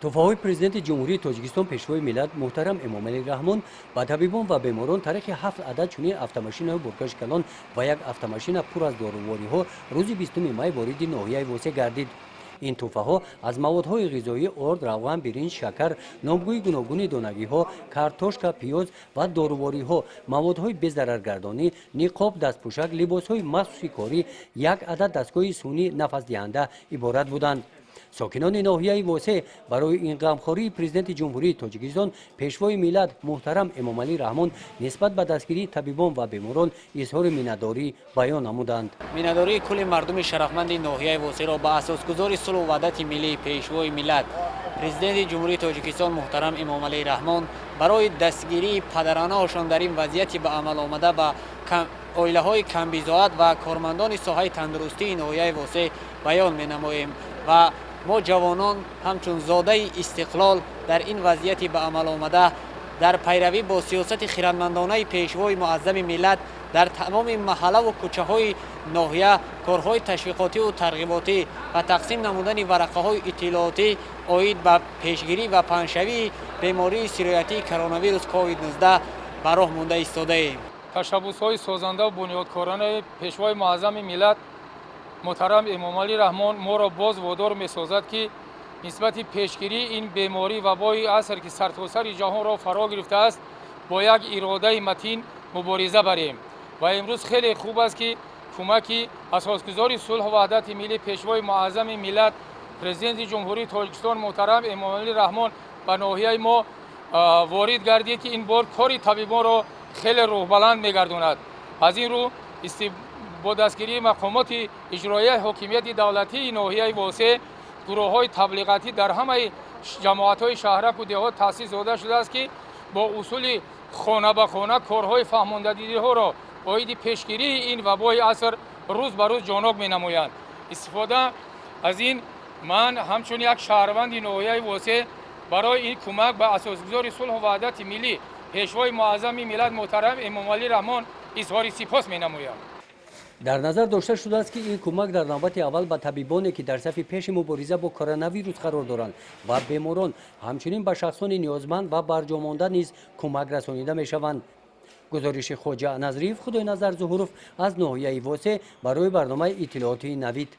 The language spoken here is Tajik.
Туҳфаҳои Президенти Ҷумҳурии Тоҷикистон, Пешвои миллат муҳтарам Эмомалӣ Раҳмон ба табибон ва беморон тариқи ҳафт адад чунин автомашинаҳои боркаши калон ва як автомашина пур аз дорувориҳо рӯзи 20 май вориди ноҳияи Восеъ гардид. Ин туҳфаҳо аз маводҳои ғизоӣ: орд, равған, биринҷ, шакар, номгӯи гуногуни донагиҳо, картошка, пиёз ва дорувориҳо, маводҳои безараргардонӣ, ниқоб, дастпӯшак, либосҳои махсуси корӣ, як адад дастгоҳи сунъӣ нафасдиҳанда иборат буданд. Сокинони ноҳияи Восеъ барои ин ғамхории Президенти Ҷумҳурии Тоҷикистон, Пешвои миллат муҳтарам Эмомалӣ Раҳмон нисбат ба дастгирии табибон ва беморон изҳори миннатдорӣ баён намуданд. Миннатдории кулли мардуми шарафманди ноҳияи Восеъро ба асосгузори сулҳу ваҳдати миллӣ, Пешвои миллат, Президенти Ҷумҳурии Тоҷикистон муҳтарам Эмомалӣ Раҳмон барои дастгирии падаранаошон дар ин вазъияти ба амал омада ба оилаҳои камбизоат ва кормандони соҳаи тандурустии ноҳияи Восеъ баён менамоем. Ва мо, ҷавонон, ҳамчун зодаи истиқлол, дар ин вазъияти ба амал омада, дар пайравӣ бо сиёсати хирадмандонаи Пешвои муаззами миллат, дар тамоми маҳаллаву кӯчаҳои ноҳия корҳои ташвиқотиву тарғиботӣ ва тақсим намудани варақаҳои иттилоотӣ оид ба пешгирӣ ва паҳншавии бемории сироятии коронавирус COVID-19 ба роҳ монда истодаем. Ташаббусҳои созандаву бунёдкоронаи Пешвои муаззами миллат муҳтарам Эмомалӣ Раҳмон моро боз водор месозад, ки нисбати пешгирии ин беморӣ, вабои аср, ки сартосари ҷаҳонро фаро гирифтааст, бо як иродаи матин мубориза барем. Ва имрӯз хеле хуб аст, ки кӯмаки асосгузори сулҳу ваҳдати миллӣ, Пешвои муаззами миллат, Президенти Ҷумҳурии Тоҷикистон муҳтарам Эмомалӣ Раҳмон ба ноҳияи мо ворид гардид, ки ин бор кори табибонро хеле рӯҳбаланд мегардонад. Аз ин рӯ, бо дастгирии мақомоти иҷроияи ҳокимияти давлатии ноҳияи Восеъ гурӯҳҳои таблиғатӣ дар ҳамаи ҷамоатҳои шаҳраку деҳот таъсис дода шудааст, ки бо усули хона ба хона корҳои фаҳмондадиҳоро оиди пешгирии ин вабои аср рӯз ба рӯз ҷонок менамоянд. Истифода аз ин, ман ҳамчун як шаҳрванди ноҳияи Восеъ барои ин кӯмак ба асосгузори сулҳу ваҳдати миллӣ, Пешвои муаззами миллат муҳтарам Эмомалӣ Раҳмон изҳори сипос менамоям. Дар назар дошта шудааст, ки ин кӯмак дар навбати аввал ба табибоне, ки дар сафи пеши мубориза бо коронавирус қарор доранд, ва беморон, ҳамчунин ба шахсони ниёзманд ва барҷомонда низ кӯмак расонида мешаванд. Гузориши Хоҷа Назриев, Худойназар Зуҳуров аз ноҳияи Восеъ барои барномаи иттилоотии «Навид».